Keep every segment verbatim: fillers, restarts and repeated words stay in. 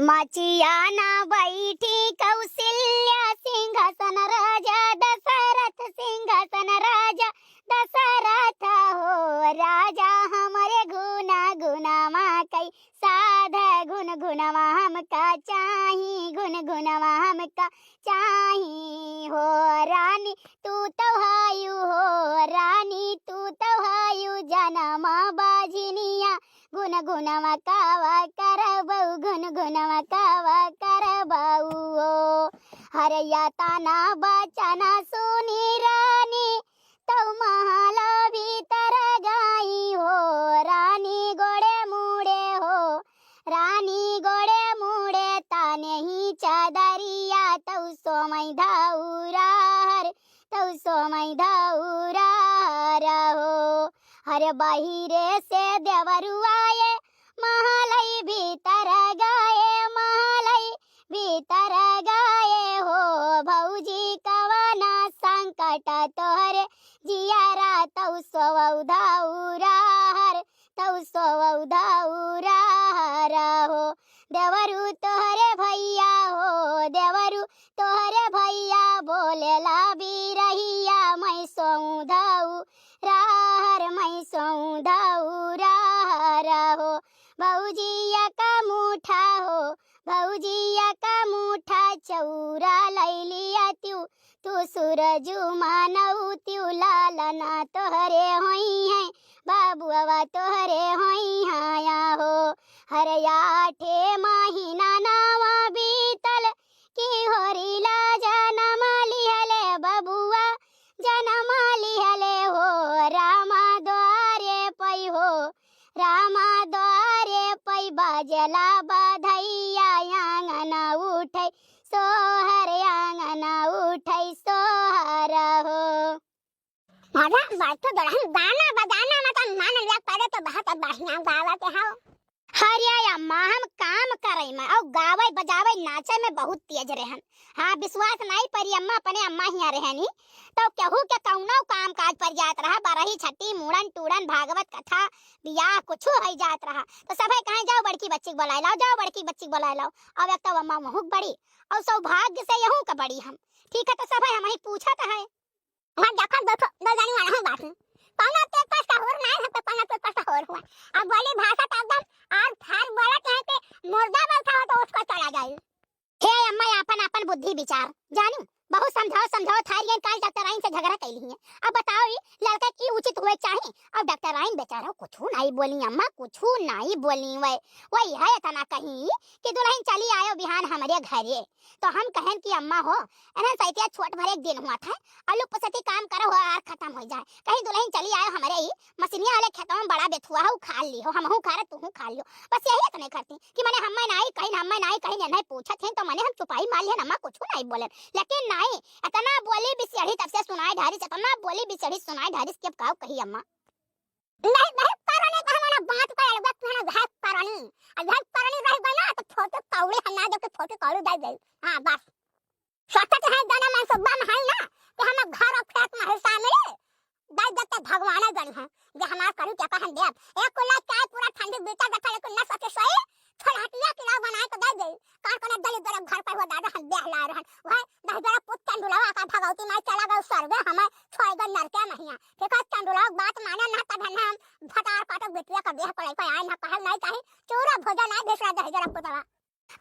मचिया ना बैठी कौशल्या सिंहासन राजा दशरथ, सिंहासन राजा दशरथ हो। राजा हमरे गुना गुनवा कई साध गुन गुनवा हमका चाही, गुन गुनवा हमका चाही हो। रानी तू तो हायु हो, रानी तू तो हायु जनम बाझिनिया, गुन गुनवा कावा करबऊ, गुन गुनवा कावा करबऊ हो। हरया ताना बचन सुनी रानी, तौ महल भीतर गई हो। रानी गोड़े मुड़े हो, रानी गोड़े मुड़े ताने ही चदरिया, तौ सोमई धौरा हर, तौ सोमई धौरा हर हो। हर बहिरे से देवरु आए, महलई भीतर गए, महलई भीतर गए हो। भौजी कवना संकट तोहरे जियरा, तौ सोवौ धौरा हर, तौ सोवौ धौरा हर हो। देवरु तोहरे भैया हो, देवरु तोहरे भैया बोलेला बिरहिया, मैं सोवौ धौरा हर, मैं सोवौ धौरा हर हो। भौजी एक मुठा हो, भौजी एक मुठा चौरा लैलिया तिउ, तू सूरजु मानऊ तिउ। लालना तोहरे होइहैं, बाबुआ तोहरे होइहैं हो। हर आठे महीना नावा बीतल, कि होरिला जनम लिहले बबुआ, जनम लिहले हो। रामा द्वारे पै हो, रामा द्वारे पै बाजला बधैया, आंगन उठै सोहर, आंगन उठै सोहर हो। मजा बात तो दुल्हन गाना बजाना में तो मन लग पड़े तो बहुत बढ़िया गावत हो। अरे अम्मा, हम काम करइ में अउ गावइ बजावइ नाचइ में बहुत तेज रहेन। हाँ, विश्वास नाहीं परी अम्मा, अपने अम्मा हियाँ रहेनी, तउ केहू के कउनो काम काज परि जात रहा, बरही छट्टी, मूड़न टूड़न, भागवत कथा, बियाह, कुछु होइ जात रहा, तउ सभइ कहइ, "जाउ बड़की बच्ची क बोलाइ लाउ, जाउ बड़की बच्ची क बोलाइ लाउ।" अब एक तउ अम्मा महूँ क बड़ी, अउ सौभाग्य से यहूँ क बड़ी हम। ठीक है, तउ सभइ हमहीं पूछत है। वहाँ देखो, देखो, दो जनी वाला है बात में। कौनो के पास सहूर नाहीं है, तो कौनो के पास सहूर हुआ। अब बोली भाषा तो एकदम आर फार बोलत है कि मुर्दा बैठा हो तो उसको चला जाए। हे अम्मा, आपन, आपन बुद्धि विचार जानी, बहुत समझाओ, समझाओ, थारी गई काल डॉक्टराइन से झगड़ा कैली है। अब बताओ, ई लड़का की उचित हुए चाही? अब डॉक्टराइन बेचारा कुछू नाहीं बोली अम्मा, कुछू नाहीं बोली। वह, वही है इतना कहीं कि दुल्हन चली आयो बिहान हमरे घरे। तो हम कहन कि अम्मा हो, एनहन सैतिया छोट भर एक दिन हुआ था, अलू पसती काम करो हो आर खतम होइ जाए। कहीं दुल्हन चली आयो हमरे ही, मसिनिया वाले खेतवा में बड़ा बेथुआ हो, खा ली हो, हमहू खा रहे, तुहू खा लियो। बस यही इतने करती कि मने हम्मे नाहीं कहिन, हम्मे नाहीं कहिन, एनहै पूछत हैं तो मने हम चुपाई मार लिहन, अम्मा कुछू नाहीं बोलन। लेकिन नाहीं, इतना बोली बिचड़ी तब से सुनाई ढारिस, इतना बोली बिचड़ी सुनाई ढारिस कि अब काऊ कही अम्मा। नहीं, नहीं करनी तो हमारा बात का अलग, तू है ना, वह करनी। अब वह करनी रह गई ना, तो छोटे कौड़ी हम ना दे के छोटे कौड़ी दे दे। हाँ, बस। सोचत है, जाना मन सुबह में है ना, कि हम घर और खेत में हिस्सा मिले, दे देते भगवान गण है, जे हमार करी के कहन देव। एक कुल्ला चाय पूरा ठंडी बीता जाता, लेकिन न सोचे सोई, छोलहटिया किलो बनाए के दे दे। का करे दलित गरीब घर पर हुआ दादा हम ब्याह ला रहन। वह दहिजरा पुत चंडुलवा का भगवती माई चला गए स्वर्ग, हमें छोड़ गए नरके महिया। ठीक है, चंडुलवा बात माने ना, तब हम भतार काटो बिटिया का ब्याह को लेके आए ना, कहल नहीं चाही, चूरा भोजन नहीं भेज रहा दहिजरा पुतवा।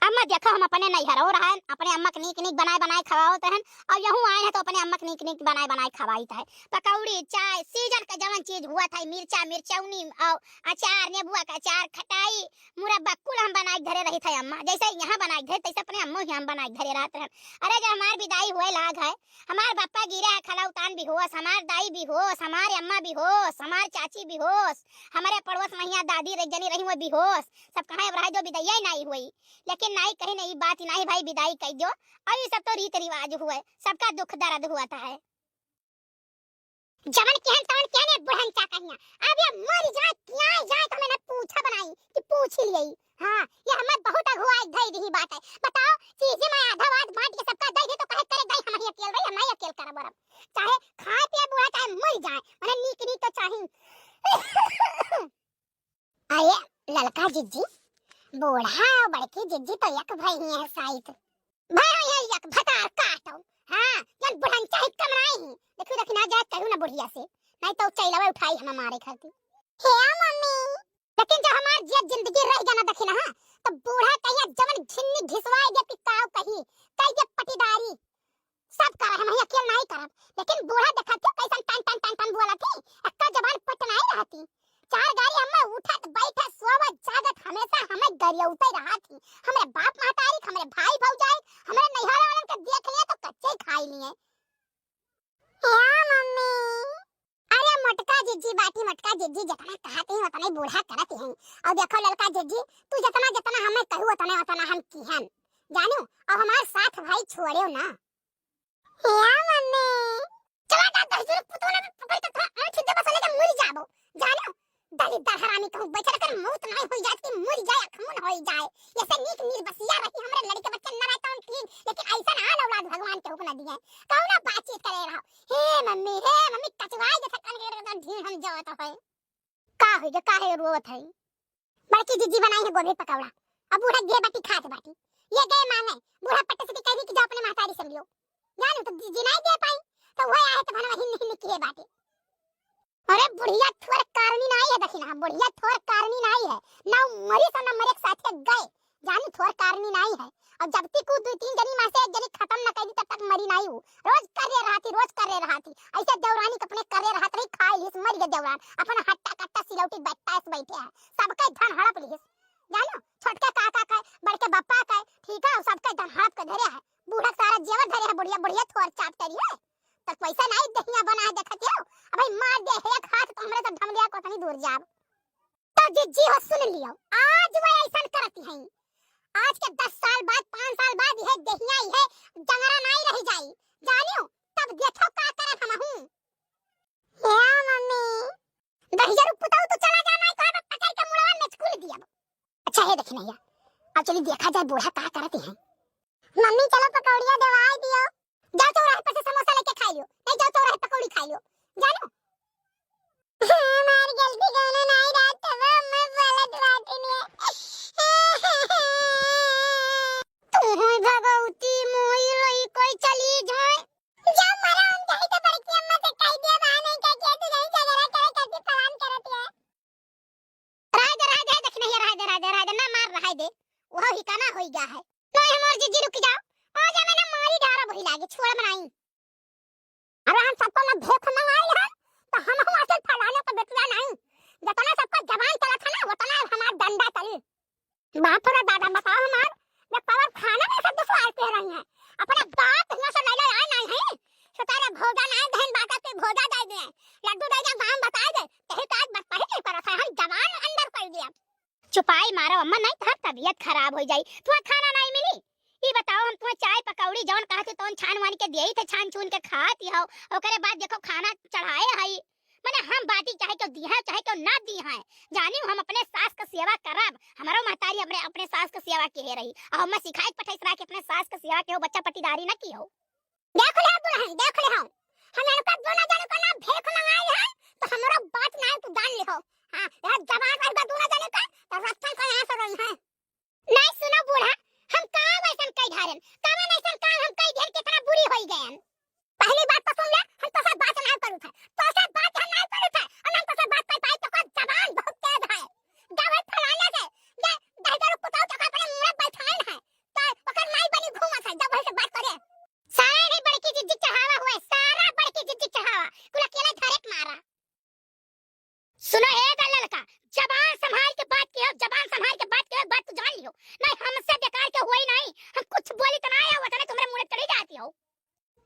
अम्मा देखो, हम अपने नैहर हो रहा है, अपने अम्मा के नीक नीक बनाए बनाए खवावत हन, और यहूँ आए हैं तो अपने अम्मा के नीक नीक बनाए बनाए खवाइत है। पकौड़ी, चाय, सीजन का जवन चीज हुआ था, मिर्चा, मिर्चौनी, और अचार, नेबुआ का अचार, खटाई, मुरब्बा कुल हम बनाए के धरे रही थे अम्मा, जैसे यहाँ बनाए के धरे, तैसे अपने अम्मो ही हम बनाए के धरे रहत रहन। अरे, जब हमार विदाई हुए लाग है, हमार बापा गिरे है खलौतान बेहोश, हमार दाई बेहोश, हमार अम्मा बेहोश, हमार चाची बेहोश, हमारे पड़ोस में हियाँ दादी रे-, जनी रही हुए बेहोश, सब कहाँ अब रहा जो विदैया ही नाई हुई। लेकिन नाई कही नहीं बात ही नाई भाई विदाई कह दो, और ये सब तो रीत रिवाज हुए, सबका दुख दर्द हुआ था है। जवन केहन तवन केहन ये बुढ़न चा कहिया। अब ये मर जाए, क्या जाए तो हमें ना पूछा बनाई कि पूछ ही लियई। हाँ, ये हमें बहुत अगुआ एक धई दी बात है। बताओ, चीजें मैं आधा वाद बांट के सबका दे दे तो कहे करे गई हम ही अकेल रही, हम नहीं अकेल करब औरब। चाहे खाए पिए बूढ़ा चाहे मर जाए, मने नीक नीक तो चाही। अरे ललका जिज्जी, बूढ़ा और बड़की जिज्जी तो एक भई ही है साइत। भई ही है एक भतार काटो। हाँ, जन बुढ़न चाहे कमराई ही। देखियो, देखी ना जाए कहू ना बुढ़िया से। नहीं तो चैलवा उठाई हम मारे खातिर। हे मम्मी, लेकिन जब हमार जिया जिंदगी रह जाना देखी ना, हाँ, तो बूढ़ा कहिया जवन घिन्नी घिसवाए दे कि काव कही, कह दे पटीदारी। सब करे, हम अकेल नहीं करब, लेकिन बूढ़ा देखत हो कैसन टन टन टन टन बोलत ही, एक्का जबान पट नहीं रहती। चार गाड़ी हमें उठत, बैठत, सोवत, जागत, हमेशा हमें गरियौते रहत ही। हमरे बाप महतारी, हमरे भाई भौजाई, हमरे नैहर वालन के देख लिए तो कच्चे खाई लिए। या मम्मी, अरे मोटका जिज्जी बाटी, मोटका जिज्जी जितना कहत ही उतने बूढ़ा करत ही। और देखो ललका जिज्जी, तू जितना जितना हमें कहू उतने उतना हम किहन, जानू, और हमार साथ भाई छोड़ेउ ना। या मम्मी। चला जा, दहिजरू पुतोह ने पकड़ के थोड़ा ऐंठ दे, बस लेके मुड़ जाबो। जानो, दलिद्दर हरामी कहूँ बैठल कर मौत नाहीं होई जात कि मुड़ जाए, अखमन होई जाए। ऐसे नीक निर्बसिया रही, हमरे लड़के बच्चे न रहता हूँ ठीक, लेकिन ऐसा ना औलाद भगवान के हुक्म दिए। कौन बातचीत करे रहो? हे मम्मी, हे मम्मी, कचवाई जैसे कल के ढीढ़ हम जावत है। का होई गे, काहे रोवत है? बड़की जिज्जी बनाई है गोभी पकौड़ा। अब बूढ़ा गे बाटी खात बाटी। ये गए मांगे, बूढ़ा पट्टे से कह दी कि जाओ अपने महतारी से लियो। जानो तो जिज्जी नहीं दे पाई, तो वह आए तो भनवा हिन्न हिन्न किए बाटे। अरे बुढ़िया थोर कारणी नहीं है, देखी ना, बुढ़िया थोर कारणी नहीं है। ना मरी तो ना मरे के साथे गए। जानी थोर कारणी नाई है। और जब तक उ दुई तीन जनी में से एक जनी खतम न करी, तब तक मरी नाई उ। रोज करे रहती, रोज करे रहती। ऐसे देवरानी के अपने करे रहत रही, खाई लीस, मर गए देवरान। अपना हट्टा कट्टा सिलौटी बट्टा से बैठे है। सबके धन हड़प लीस। जानो, छोटके काका के, बड़के बप्पा के, ठीक है, सबके धन हड़प के धरे है। बूढ़ा सारा जेवर धरे है, बुढ़िया, बुढ़िया थोर चाट करी है। तो कैसा नाई दहिया बना है, देखत हो? अबे मार दे एक हाथ तो हमरे से ढमलिया को तनी दूर जाब। तो जिज्जी हो सुन लियो, आज वो ऐसन करती हैं। आज के दस साल बाद, पाँच साल बाद यह देहिया यह जंगरा नाई रह जाई। जानियो, तब देखो का करत हमहूँ। या मम्मी। दहिजरू पुतऊ तो चला जा, नाई तो अब पकड़ के मुड़वा में छकुल दिया। अच्छा है देखी नहीं, अब चली देखा जाए बूढ़ा का करती हैं। मम्मी चलो पकौड़िया देवाई दियो। जाओ चौराहे पर से समोसा लेके खाई लियो, नहीं जाओ चौराहे पकौड़ी खाई लियो। जानो। हमार गलती कौनो नाई रहत, तब मैं बोलत बाटी ने। तू भगवती मोई रोई कोई चली जाए। जा मरा हम कहीं तो बड़की अम्मा से कह दिया, बहाने का किया, तू नहीं झगड़ा करे, कैसे फलान करत है। रहे दे, रहे दे, देख नहीं, रहे दे, रहे दे, रहे दे, ना मार, रहे दे। वह हिकाना होई गया है। नहीं, हमार जिज्जी रुक जाओ। आज हमें ना मारी डारा वही लागे, छोड़ बनाई। अरे हम सबको ना भेख मंगाई है, तो हम हम असल फलाने को बेटुआ नहीं। जितना सबका जबान चला था ना, उतना हमार डंडा चली। बाप रे दादा, बताओ हमार, मैं पवन खाना में सब दुश्वार कह रही हैं। अपने बाप यहाँ से ले ले आए नहीं है। सुतारे भोजा नहीं, बहन बाटा के भोजा दे दे। लड्डू दे दे, गाँव बता दे। यही तो आज बस वही नहीं पड़ा था, हम जबान अंदर कर दिया। चुपाई मारो अम्मा, नहीं तो तबियत खराब हो जाई। तुम्हें खाना नहीं मिली। ई बताओ, हम तुम्हें चाय पकौड़ी जौन कहते तौन छान वान के दिए थे, छान छून के खाती हो। ओकरे बाद देखो खाना चढ़ाए हई। मने हम बाटी चाहे क्यों दी है, चाहे क्यों ना दी है। जानी हम अपने सास का सेवा करब, हमारो महतारी अपने, अपने सास का सेवा के रही। और मैं सिखाए पठाई सरा के अपने सास का सेवा के हो, बच्चा पटीदारी ना की हो। देख ले दुल्हन, देख ले हम। हम इनका दोनों जन को ना भेख मंगाई है, तो हमारा बात ना तू जान ले हो। हाँ, यार जवान रह बा दोनों जने का, तो रक्षा का यहाँ से रही है। नहीं सुनो बूढ़ा, हम का वैसन कई धारन, का वैसन काम हम कई धारन, कितना बुरी होई गए हम। पहली बात तो सुन ले, हम तो से बात ना करू थे, तो से बात हम ना करू थे, और हम तो से बात कर पाए तो का जबान बहुत तेज है। जब है फलाने से, ये दहिजरू पुताऊ तो अपने मुंह बैठान है, तो ओकर नाई बनी घूमत है, जब है से बात करे। सारा नहीं बड़की जिज्जी चढ़ावा हुए, सारा बड़की जिज्जी चढ़ावा, कुल अकेले धरे के मारा। सुनो ए गा ललका, जबान संभाल के बात कियो, जबान संभाल के बात कियो, एक बात तो जान लियो, नहीं हमसे बेकार के हुई नहीं, हम कुछ बोली तो ना है, वतने तुम्हारे मुंह चली जाती हो।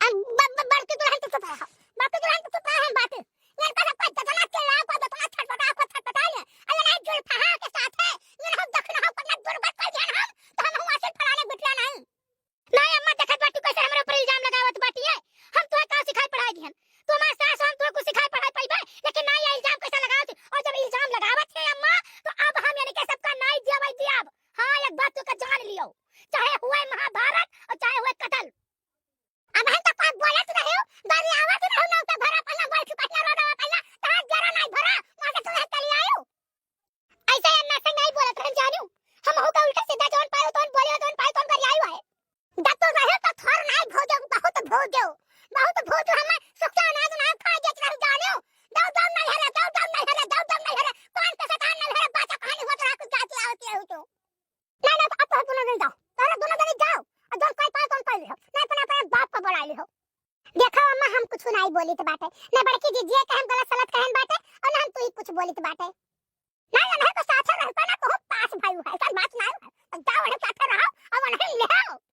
अब ब-, ब-, बड़की दुल्हन तो चुप रहो, बड़की दुल्हन तो चुप रहो, हम बात, इनका सबका जतना चिल्लाओ, को जतना छटपटाओ, को छटपटा ले, अरे नहीं जुल्फहा के साथ है, ये हम दखना हो, पन्ना दुर्बल कर दिया ना हम, तो हम हुआ से फलाने गुटला नहीं। नाई अम्मा, देखत बाटी कैसे हमरे ऊपर इल्जाम लगावत बाटी है। हम तुहे का सिखाई पढ़ाई दिहन? तू हमार सास हो, हम तुहे कुछ सिखाई पढ़ाई पइबे, लेकिन नाई ये इल्जाम कैसे लगावत? और जब इल्जाम लगावत है अम्मा, तो अब हम यानी के सबका नाई दियावै दियाब। हाँ, एक बात तू का जान लियो, चाहे हुए महाभारत और चाहे हुए कतल। अब हम तो कोई बोलत रहे हो, गरियावत रहे हो, ना तो भरा पन्ना बोल के पन्ना रो रो पन्ना, तो जरा नाई भरा, वहाँ से तुम्हें चली आयो। ऐसे अन्ना से नहीं बोलत रहन जानू। हम हो का उल्टा सीधा जौन पायो तौन कुछ नाई बोलित बाटे, ना बड़की जिज्जिया के हम गलत सलत कहन बाटे, और ना हम तू ही कुछ बोलित बाटे। ना, ना, ना, तो साथे रहता ना, तो पास भाई है, ऐसा बात ना है। तो जाओ, उन्हें साथे रहो, और उन्हें ले आओ।